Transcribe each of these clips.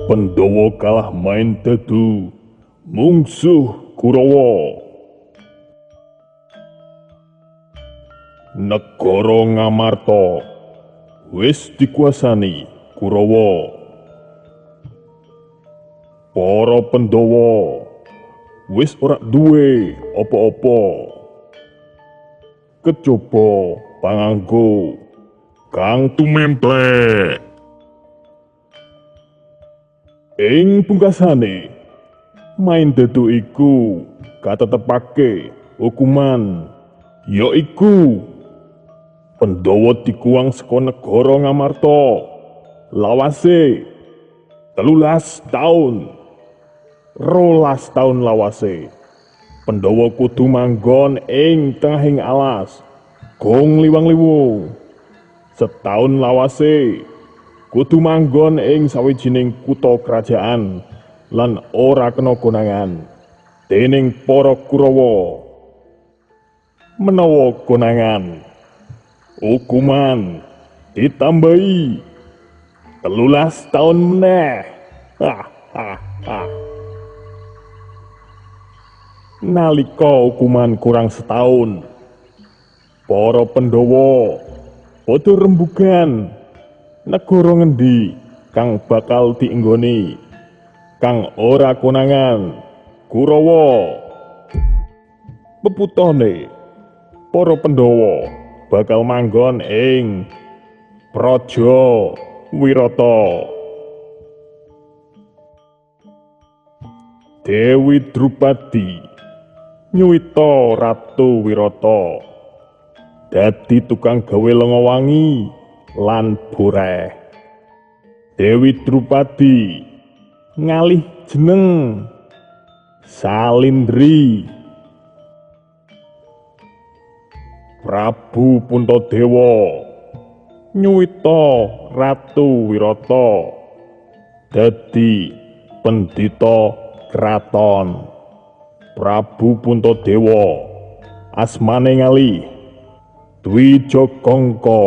Pandhawa kalah main dadu mungsuh Kurawa. Negara Ngamarta wis dikuasani Kurawa. Para Pandhawa wis ora duwe apa-apa kejaba panganggo kang tumemplek. Ing pungkasane, main dadu iku katetepake hukuman, yaiku Pandhawa dikuwang saka negara Ngamarta lawase 13 taun. 12 taun lawase Pandhawa kudu manggon ing tengahing alas gong liwang-liwung. Setaun lawase kudu manggon ing sawijining kutha kerajaan lan ora kena konangan dening para Kurawa. Menawa konangan, hukuman ditambahi 13 taun meneh. Ha ha ha. Nalika hukuman kurang setahun, para Pandhawa padha rembugan negara ngendi kang bakal dienggoni kang ora konangan Kurawa. Peputone para Pandhawa bakal manggon ing Praja Wirata. Dewi Drupadi nyuwita Ratu Wirata dadi tukang gawe lenga wangi lan boreh. Dewi Drupadi ngalih jeneng Salindri. Prabu Puntadewa nyuwita Ratu Wirata dadi pendhita kraton. Prabu Puntadewa asmane ngalih Dwijakangka.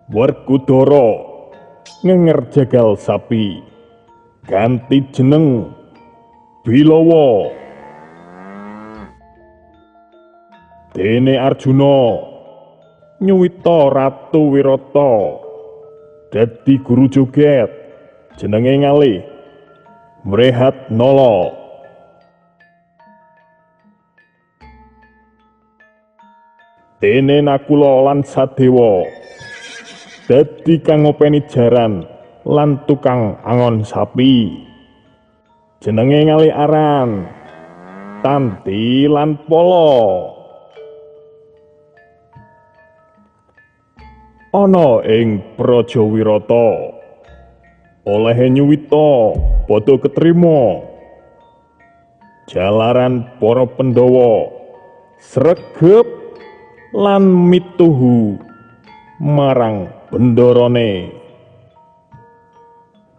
Werkudara ngenger jagal sapi ganti jeneng Bilawa. Dene Arjuna nyuwita Ratu Wirata dadi guru joget jenenge ngalih Wrehatnala. Dene Nakula lan Sadewa dadi kang ngopeni jaran lan tukang angon sapi jenenge ngalih aran Tanti lan Pala. Ana ing Praja Wirata olehe nyuwita padha ketrima jalaran para Pandhawa sregep lan mituhu marang bendorone.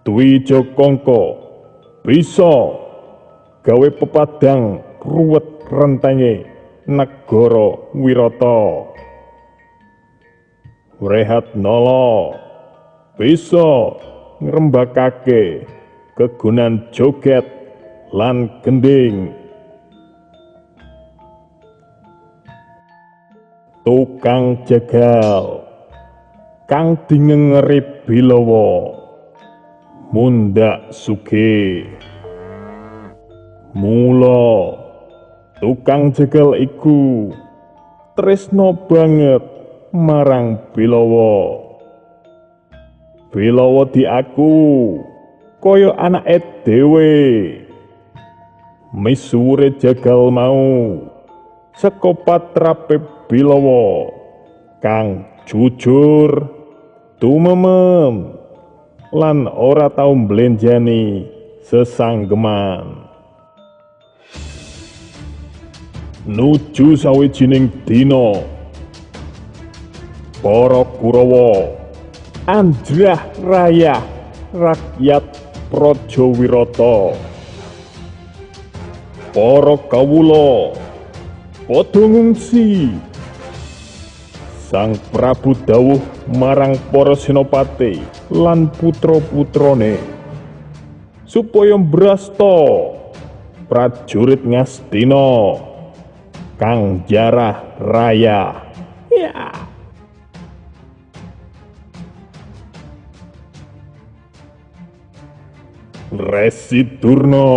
Dwijakangka bisa gawe pepadang ruwet rentenge negara Wirata. Wrehatnala bisa ngrembakake kegunan joget lan gending. Tukang jagal kang dingengeri Bilawa mundhak sugih. Mula tukang jagal iku tresna banget marang Bilawa. Bilawa diaku kaya anake dhewe. Misuwure jagal mau saka patrape Bilawa kang jujur, tumemem lan ora tau mblenjani sesanggeman. Nuju sawijining dina, para Kurawa anjrah rayah rakyat Praja Wirata. Para kawula padha ngungsi. Sang Prabu dawuh marang para senopati lan putra-putrane supaya mbrasta prajurit Ngastina kang jarah raya. Ya. Resi Durna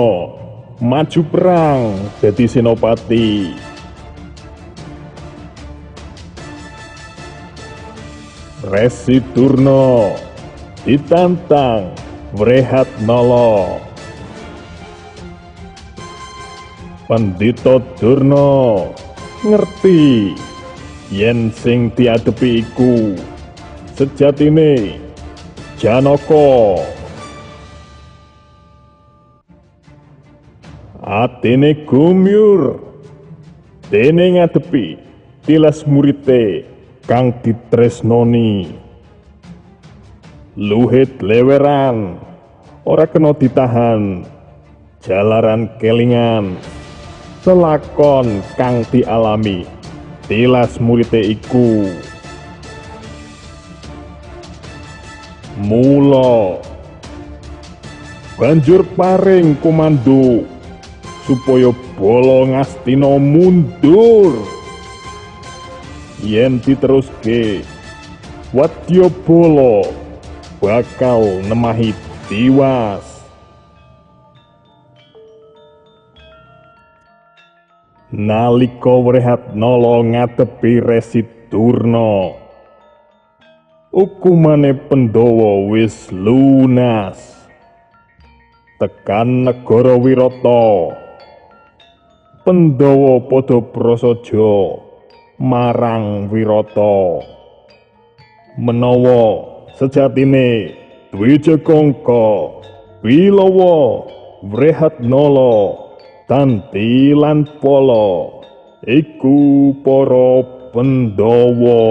maju perang dadi senopati. Resi Durna ditantang Wrehatnala. Pandita Durna ngerti yen sing diadepi iku sejatine Janaka. Atine gumyur dene ngadepi tilas murite kang ditresnoni. Luhe leweran ora kena ditahan jalaran kelingan lelakon kang dialami tilas murite iku. Mula banjur paring komando supaya bala Ngastina mundur. Yen diteruske, wadyabala bakal nemahi tiwas. Nalika Wrehatnala ngadepi Resi Durna, hukumane Pandhawa wis lunas. Tekan negara Wirata, Pandhawa padha prasaja marang Wirata. Menawa sejatine Dwijagangka, Bilawa, Wrehatnala, Tanti lan Pala iku para Pandhawa.